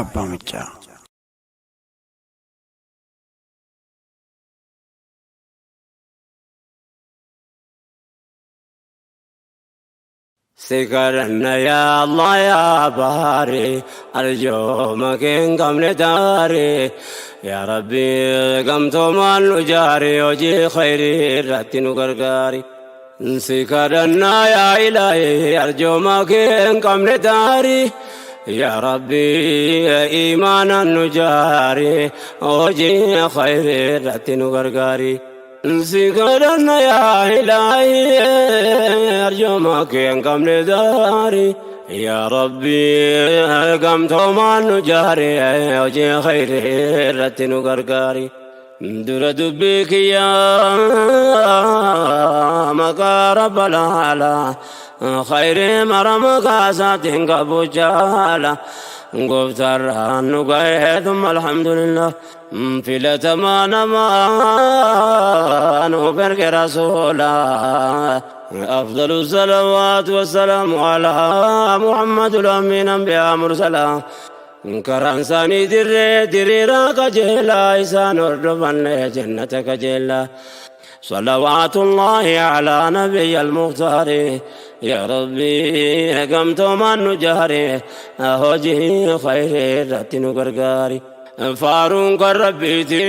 Raayyaa Abbaa Maccaa. Si kadhanna yaa Allah yaa baari arjooma kee hin qabne taari yaa Rabbi gamtoomaan nu jaari hojii khayrii irratti nu gargaari. Si kadhanna yaa ilaahi arjooma kee hin qabne taari yaa Rabbi iimaanaan nu jaari hojii khayrii irratti nu gargaari. Si kadhanna yaa ilaahi arjooma kee hin qabne daari yaa Rabbi gamtoomaan nu jaari hojii khayrii irratti nu gargaari. Dura dubbii kiyya maqaa rabba laala khayrii mara maqaa isaatiin qabu jaala gooftaarraan nu ga'ee thumma alhamdulillah. Filatamaa namaa nuuf erge rasuula أفضل الصلوات والسلام على محمد الأمين أنبياء مرسلا karaan isaanii dirree diriiraa qajeelaa isaan hordofanne jannata qajeelaa صلوات الله على نبي المختار يا ربي قمت من نجاري هوجي خير رتن غرغاري faaruun kan rabbiiti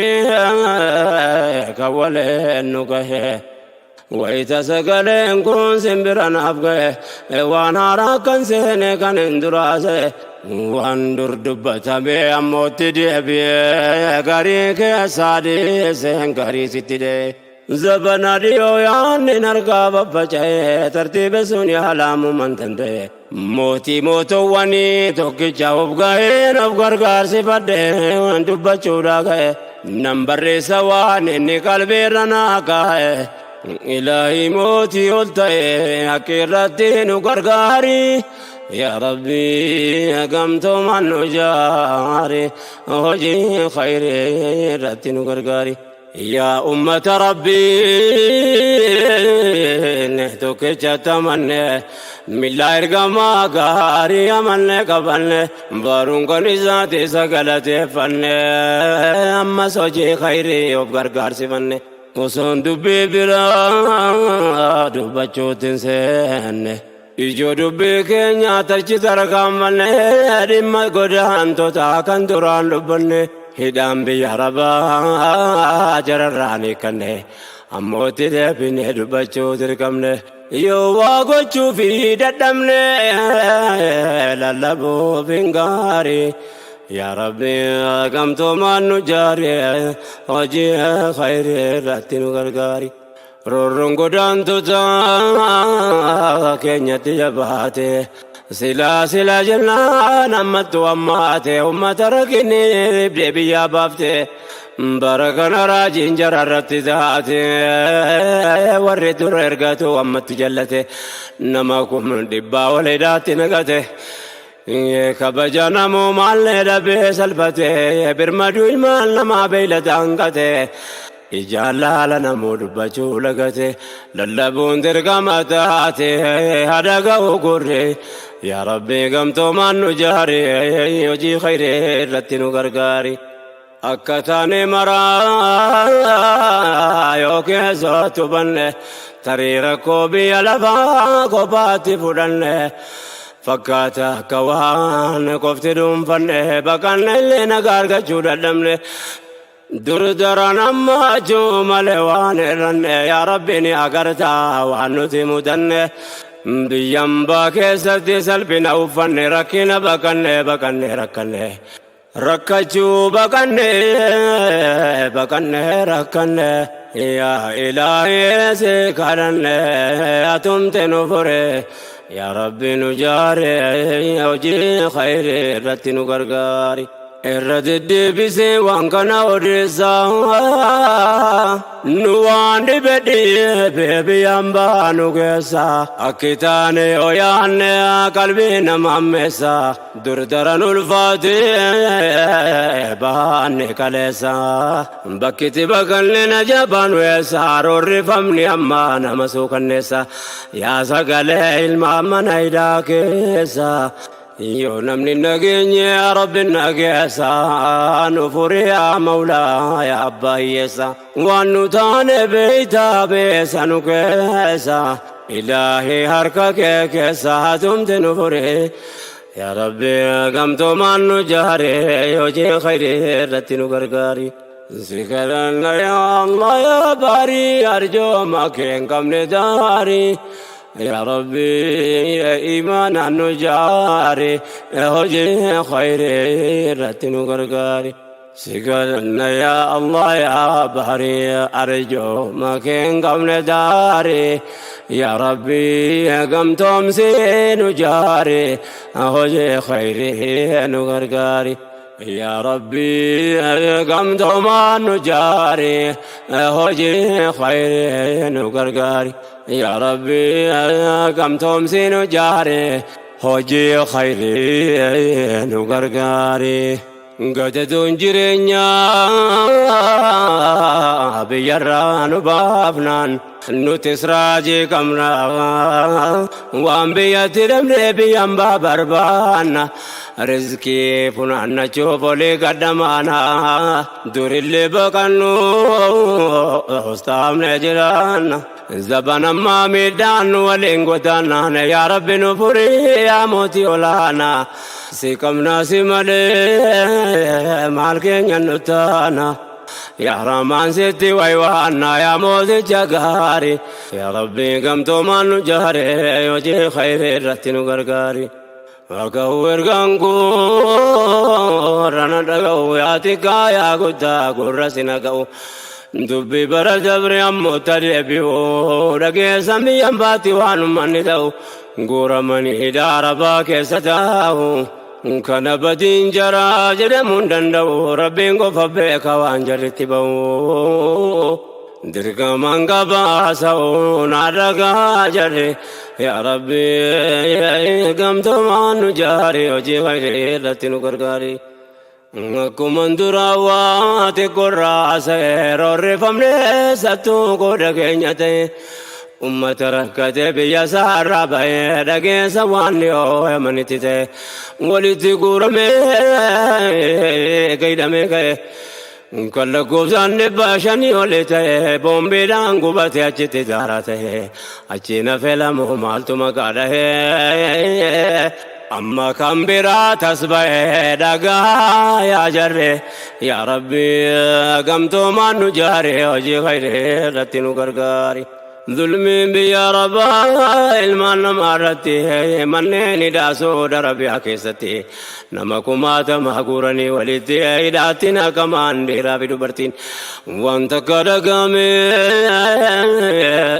kan waleen nu gahe wayita sagaleen kun simbira naaf gahe waan haaraa kan seene kan hin duraase waan dur dubbatame ammootti deebi'ee garii keessaa dhiiseen garii sitti dee zabana dhiyoo yaanni harkaa baffaca'ee tartiiba sun yaalaamuman danda'e mootii mootowwanii tokkicha of ga'een of gargaarsifadhe dubbachuudha ga'e nan barreessa waan inni qalbiirra naa kaa'e ilaahi mootii ol ta'e akka irratti nu gargaari yaa rabbi gamtoomaan nu jaari hojii khayrii irratti nu gargaari. Yaa ummata rabbii tokkicha tamanne milla ergamaa gaarii amanne qabanne baruun kan isaati isa galateeffanne ammas hojii khayrii of gargaarsifanne osoon dubbii biraa dubbachuutti hin seenne ijoo dubbii keenya tachi tarkaanfanne dhimma godaantotaa kan duraan dubbanne hidhaan biyya arabaa jararraan hiikkanne ammootti deebinee dubbachuu dirqamne yoo waa gochuu fi dadhabne lallabuuf hin gaarii yaa rabbi gamtoomaan nu jaari hojii khayrii irratti nu gargaari. Roorroon godaantota keenyatti jabaate silaa silaa jennaan ammattu ammaate ummata rakkinni dhibdee biyyaa baafte bara kana raajiin jara irratti taate warri dura ergatu ammatti jallate nama kun dhibbaa ol hidhaatti naqate. Kabaja namumaallee dhabee salphate birmaduu ilmaan namaa beeylada hanqate ijaan laala namuu dubbachuu lagate lallabuun dirqama taate hada ga'u gurre yaa rabbi gamtoomaan nu jaari hojii khayree irratti nu gargaari. Akka taane maraa yoo keessootu banne tarii rakkoo biyya lafaa kophaatti fudhanne fakkaata akka waan qofti dhuunfanne baqanne illee nagaa argachuu dadhabne dur daran ammaachuu malee waan irranne yaa rabbi ni agartaa waan nuti mudanne biyyambaa keessatti salphina uffanne rakkina baqanne baqanne rakkanne rakkachuu baqanne baqanne rakkanne yaa ilaahee si kadhanne atumte nu fure yaa rabbi nu jaare hojii khayrii irratti nu gargaari. Irra deddeebisee waan kana odeessaa nu waan dhibe dhiibee biyyaan baanu keessa akki taane yoo yaanne qalbii nama ammeessa dur daran ulfaate baanne kaleessa bakkitti baqanne na jabaan weessa roorrifamni amma nama suukanneessa yaa sagalee ilma mana hidhaa keessa. Yoo namni nageenye Rabbi nageessa, nu furi yaa Mawlaa yaa abbaa hiyyeessa. Waan nu taane beeytaa beessa nu keessa, Ilaahi harka kee keessa hatumti nu furi. Yaa Rabbi gamtoomaan nu jaare, hojii khayrii irratti nu gargaari. Si kadhanna yaa Allah yaa baarii, arjooma kee hin qabne daarii. Yaa Rabbi imaanaan nu jaari, hojii khayrii irratti nu gargaari. Si kadhanna yaa Allah yaa baarii, arjooma kee hin qabne daarii. Yaa Rabbi gamtoomsi nu jaari, hojii khayrii nu gargaari. Yaa Rabbi gamtoomaan nu jaari, hojii khayrii nu gargaari. Yaa Rabbi gamtoomsi nu jaari, hojii khayrii nu gargaari. Gadadoon jireenyaa biyyarraa nu baafnaan nutis raajii qabna. Waan biyyatti dhabnee biyyan baa barbaanna. Rizqii funaannachuuf olii gaddamaana. Durillee baqannu ustaamne jiraanna. Zaban ammaa miidhaan nu waliin godaannaan, yaa Rabbi nu furii yaa mootii olaanaa. Si qabnaa si malee maal keenya nu taana. Yaa Rahmaan sitti waywaanna yaa mooticha gaarii. Yaa Rabbi gamtoomaan nu jaare, hojii khayrii irratti nu gargaari. Dhaga'u ergaan koo rana dhaga'u, yaa xiqqaa yaa guddaa gurra si naga'u. Dubbii bara dabre ammoo tadeebi'u, dhageessan biyyan baatti waan ummanni ta'u. Guuramanii hidhaa Arabaa keessa taa'u. Kana badiin jaraa jedhamuu hin danda'u, Rabbiin qofa beeka waan jarritti ba'u. Dirqamaan gabaasa'u naa dhagaa jarri. Yaa Rabbi gamtoomaan nu jaari, hojii khayrii irratti nu gargaari. Akkuma duraa waa xiqqoorraa seera sattuu qooda keenya ta'e. Ummata rakkate biyya isaarraa bahee, dhageessa waan dhiyoo yamanitti ta'e. Walitti guuramee gaidhamee ka'e. Kan lakkoofsaan 500 oli ta'e boombiidhaan gubate achitti daara ta'e. Achi nafe lamu maaltu maqaa dhahee. Amma kan biraa tas ba'ee dhagaa yaa jarre. Yaa Rabbi gamtoomaan nu jaare, hojii khayrii irratti nu gargaari. Zulmiin biyya Arabaa ilmaan namaa irratti, manneen hidhaa Saudi Arabiyaa keessatti nama kumaatama guuranii walitti hidhaatti naqamaan, dhiiraa fi dubartiin, wanta akka dhagame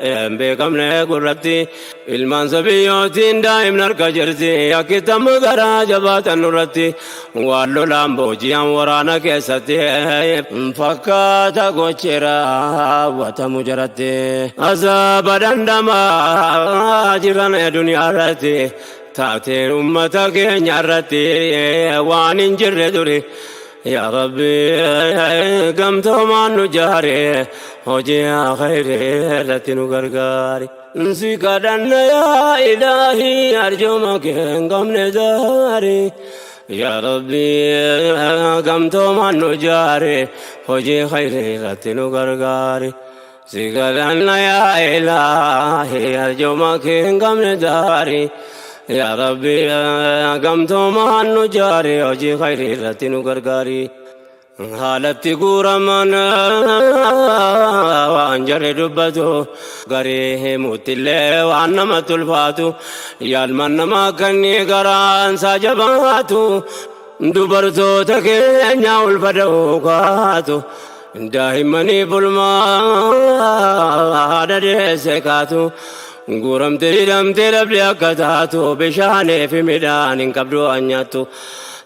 hin beekamne gurratti. Ilmaan sabiyyootiin daa'imni harka jirti, akkittama garaa jabaatan nurratti waan lolaan booji'an waraana keessatti fakkaata gochi raawwatamu jaratti. Azaaba dhandhamaa jiran duniyaa irratti, taateen ummata keenya irratti waan hin jirre duri. Yaa Rabbi gamtoomaan nu jaare, hojii khayrii irratti nu gargaari. Si kadhanna yaa Ilaahi, arjooma kee hin qabne daari. Yaa Rabbi gamtoomaan nu jaare, hojii khayrii irratti nu gargaari. Si kadhanna yaa Ilaahi, arjooma kee hin qabne daari. Yaa Rabbi gamtoomaan nu jaare, hojii khayrii irratti nu gargaari. Haalatti guuraman waan jarri dubbatu garii himuuttillee waan namatti ulfaatu. Yaalman namaa kanni garaan isaa jabaatu, dubartoota keenya ulfa da'uu kaatu, daa'immanii bulmaa haadha deesse kaatu, guuramte hidhamte dhabde akka taatu, bishaanii fi midhaan hin qabdu waan nyaattu.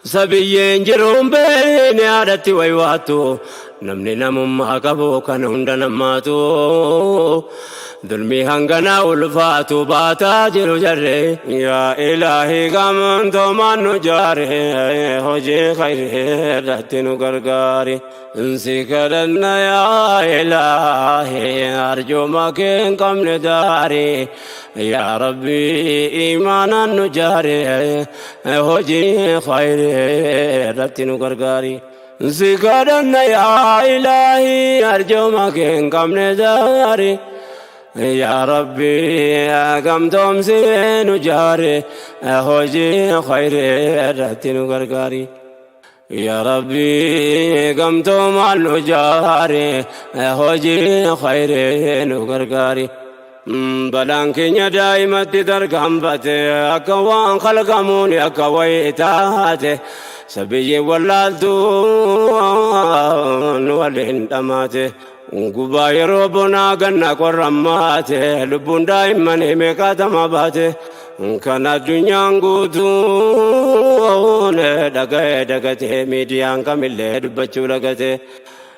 Sabiyyeen jiruun beekne haadhatti waywaattu namni namummaa qabu kan hunda namaatu dulmii hanganaa ulfaatu baataa jiru jarre. Yaa Ilaahii gamtoomaan nu jaare, hojii khayrii irratti nu gargaari. Si kadhanna yaa Ilaahii, arjooma kee hin qabne daari. Yaa Rabbi, imaanaan nu jaare, hojii khayrii irratti nu gargaari. Si kadhanna yaa Ilaahii, arjooma kee hin qabne daari. Yaa Rabbi, gamtoomsi nu jaare, hojii khayrii irratti nu gargaari. Yaa Rabbi, gamtoomaan nu jaare, hojii khayrii nu gargaari. Balaan keenya daa'imatti tarkaanfate, akka waan kalqamuun akka wayii taate, sabiyyi wallaaltuun waliin dhamaate. Gubaa yeroo bonaa ganna qorrammaate, lubbuun daa'immanii meeqaatama baate. Kan addunyaan guutuun dhaga'ee dagatee, miidiyaan kamillee dubbachuu lagate.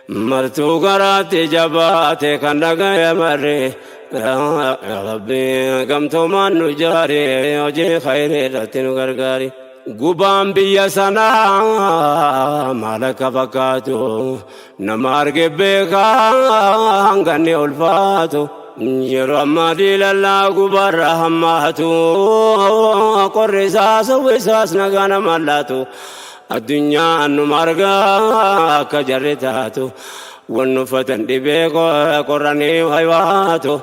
Martuu garaatti jabaate kan dhaga'e marre. Rabbi, gamtoomaan nu jaare, hojii khayrii irratti nu gargaari. Gubaan biyya sanaa maal akka fakkaatu nama arge beekaa hanganni ulfaatu. Yeroo ammaa diilallaa gubaarra hammaatu, qorri isaas hawwisaas nagaa nama laatu. Addunyaan numa argaa akka jarri taatu, wanni uffatan dhibee qorranii waywaatu.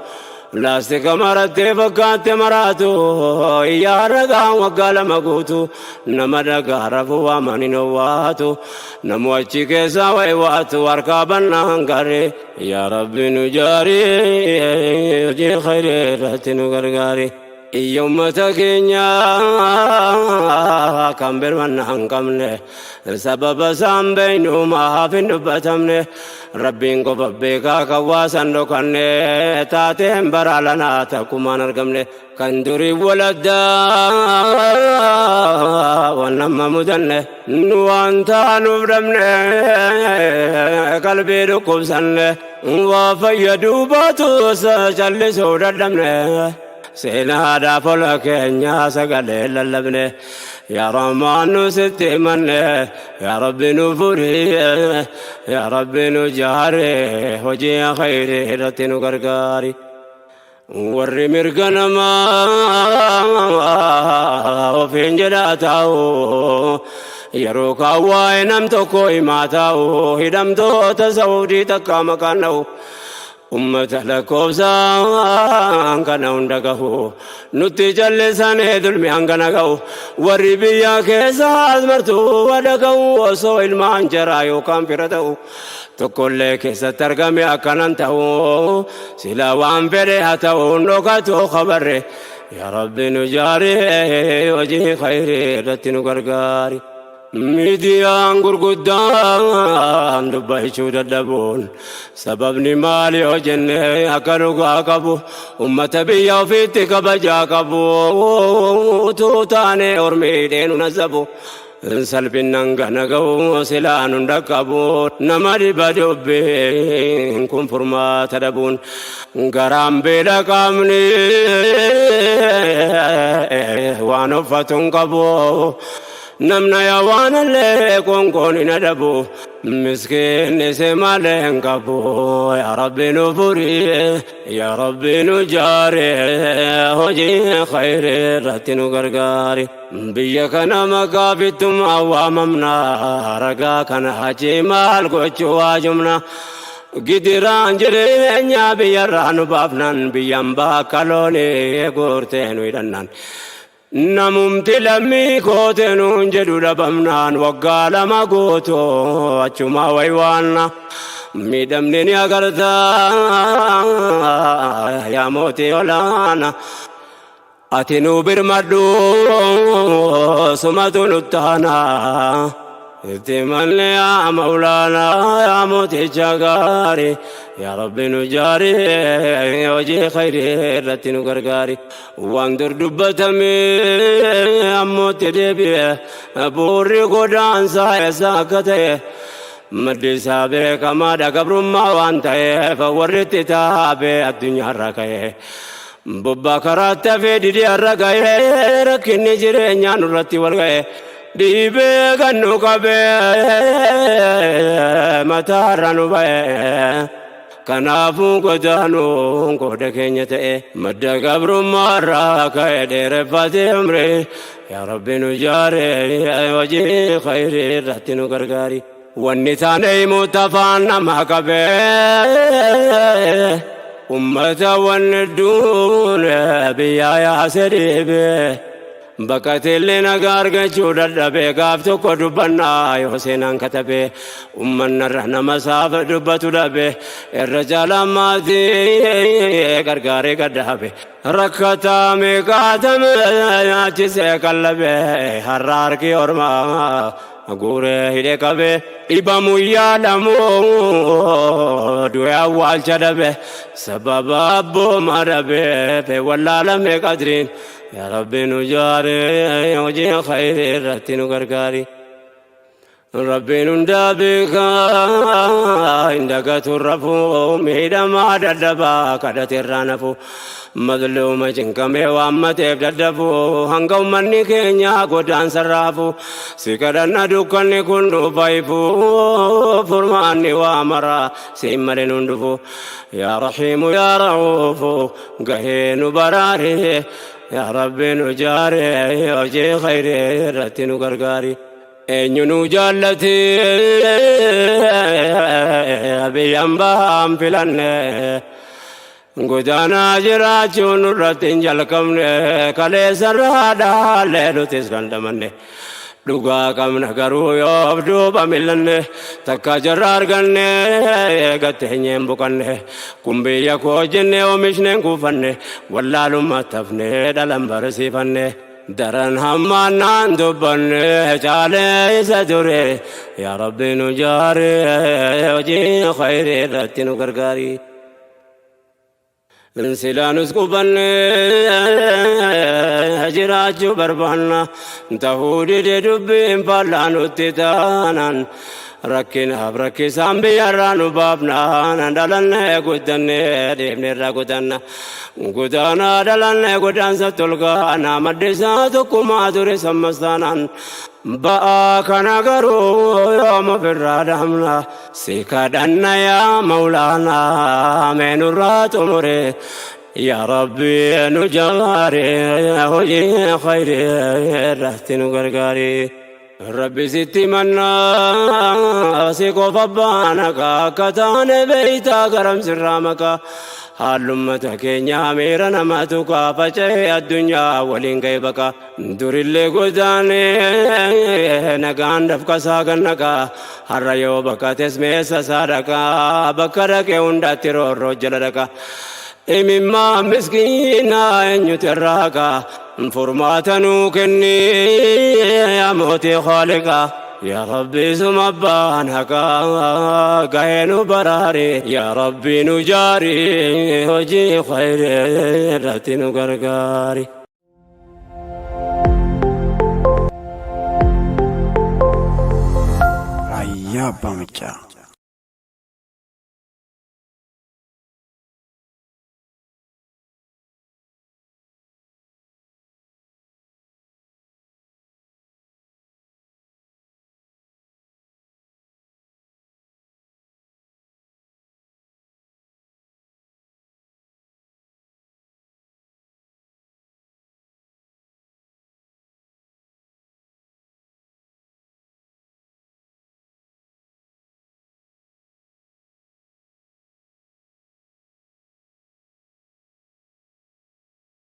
Laastika marattee fakkaatte maraatu, iyyaa ragaan waggaa 2 guutu, nama dhagaa rafuu waamanii owwaatu, namu achi keessaa waywaatu harkaa bannaan garee. Yaa Rabbi, nu jaarii, hojii khayrii irratti nu gargaari. Iyya ummata keenya kan birmanna hin qabne, sababa isaan beeynu maaf hin dubbatamne? Rabbiin qofa beekaa kan waasan dhokanne, taateen bara lanaa takkumaan argamne. Kan durii waladdaa waan nama mudanne, nu waan taanuuf dhabne, qalbii dhukkubsanne, waa fayyaduu baatus callisuu dadhabne. Seenaadhaaf ola keenya sagalee lallabne. Yaa Rahmaan, nu sitti himanne. Yaa Rabbi, nu furi. Yaa Rabbi, nu jaare, hojii khayrii irratti nu gargaari. Warri mirga namaa ofiin jedhaa taa'u, yeroo kaan waa'ee nam tokko himaa taa'u, hidhamtoota Saudii takka maqaan dha'u, ummata lakkoofsaan kana hunda gahu nutti callisanii dulmi hangana gahu. Warri biyya keessaas martuu wadha gahu, osoo ilmaan jaraa yookaan fira ta'u tokkollee keessatti argame akkanan ta'u, sila waan fedhe haa ta'u dhokatu kabarre. Yaa Rabbi, nu jaare, hojii khayrii irratti nu gargaari. Miidiyaan gurguddaan dubbachuu dadhabuun sababni maali yoo jenne, akka dhugaa qabu ummata biyya ofiitti kabajaa qabu utuu taane ormiidhee nu nasabu. Salphinnan gana ga'u silaa nun dhaqqabu, nama dhiba dubbiin kun furmaata dhabuun. Garaan beela, qaamni waan uffatu hin qabu, namna yaa waan illee qoonqoon hin adabu, miskiinni si malee hin qabu. Yaa Rabbi, nu furi. Yaa Rabbi, nu jaare, hojii khayrii irratti nu gargaari. Biyya kana maqaa fittummaa waamamna, ragaa kana achi maal gochuu waajumna? Gidiraan jireenya biyyarraa nu baafnan, biyyan bakka loonii guurtee nu hidhannan, namumti lammii koote nuun jedhu dhabamnaan, waggaa 2 guutuu achuma waywaanna. Miidhamni ni agartaa, yaa mootii olaana, ati nu birmadhu, sumatu nuttaana. Itti manni yaa Mawlaanaa yaa mooticha gaarii, yaa Rabbi nu jaarii, hojii khayrii irratti nu gargaari. Waan dur dubbatamee ammootti deebi'e, bu'uurri godaansaa eessa akka ta'e, maddi isaa beekamaadha gabrummaa waan ta'eef, warri itti taabee addunyaarra ka'e. Bobbaa karaatti hafee didee har'a ga'ee, rakkinni jireenyaa nurratti wal ga'e. Dhiibee kan nu qabee mataarra nu ba'e. Kanaafuu godaanuun qooda keenya ta'e, madda gabrummaarraa ka'e dheereffatee umri. Yaa Rabbi nu jaare, hojii khayrii irratti nu gargaari. Wanni taane himuutti afaan nama qabee, ummata wanni duune biyyaa yaase dhiibee. Baqateellee nagaa argachuu dadhabee, gaaf tokko dubbannaa yoo seenaan katabee, ummannarra nama saafa dubbatu dhabe, irra caalaan maatii gargaaree gadhaabe. Rakkataa meeqaatame nyaachisee qallabe, har'a harki ormaa guuree hidhe qabe, dhibamu yaadamu du'e awwaalcha dhabe, sababa abbooma dhabe wallaalame qadriin. Yaa Rabbi nu jaare, hojii khayrii irratti nu gargaari. Rabbiin hundaa beekaa, hin dagatu rafuu, miidhamaa dadhabaa kadhate irraa nafu, mazluuma cinqamee waammateef dadhabu, hanga ummanni keenya godaansa raafu si kadhanna. Dukkanni kun dhufa ifu, furmaanni waa mara siin malee nun dhufu. Yaa Rahiimu, yaa Ra'uufu, gahee nu baraare. Yaa Rabbi nu jaare, hojii khayrii irratti nu gargaari. Eenyu nu jaallate biyyaan bahaan filanne, godaanaa jiraachuun nurratti hin jalqabne, kaleessarraa dhaallee nutis kan dhamanne. Dhugaa qabna garuu yoo duuba millanne, takka jarra arganne gatteenyeen buqanne, kun biyya koo jenne oomishneen kuufanne, wallaalummaa tafne dhalan barsiifanne. Daran hammaannaan dubbanne caalee isa ture. Yaa Rabbi nu jaare, hojii khayrii irratti nu gargaari. Silaanus qubanne jiraachuu barbaanna, tahuu dide dubbiin faallaa nutti taanaan, rakkinaaf rakkisaan biyyarraa nu baafnaan, dhalanne guddanne deemne irraa gudanna, godaanaa dhalanne godaansa tolgaana, maddi isaa tokkumaa ture sammastaanaan, ba'aa kana garuu yoom ofirraa dhaamna? Si kadhanna yaa Mawlaanaa, mee nurraa xumure. Yaa Rabbi nu jaare, hojii khayrii irratti nu gargaari. Rabbi sitti mannaa, si qofa baana, akka taane beeytaa, garam sirraa maqaa. Haallummata keenya miira nama tuqaa, faca'ee addunyaa waliin ga'e baqa. Durillee godaanee nagaan dafqasaa gannaqaa, har'a yoo baqates meessa isaa dhaqaa, bakka dhaqee hundatti roorroo jala dhaqa. Imimmaa miskiinaa eenyutu irraa haqa? Furmaata nuu kenni yaa mootii khaaliqaa. Yaa Rabbi suma abbaan haqaa, gahee nu baraari. Yaa Rabbi nu jaari, hojii khayrii irratti nu gargaari. Raayyaa Abbaa Maccaa.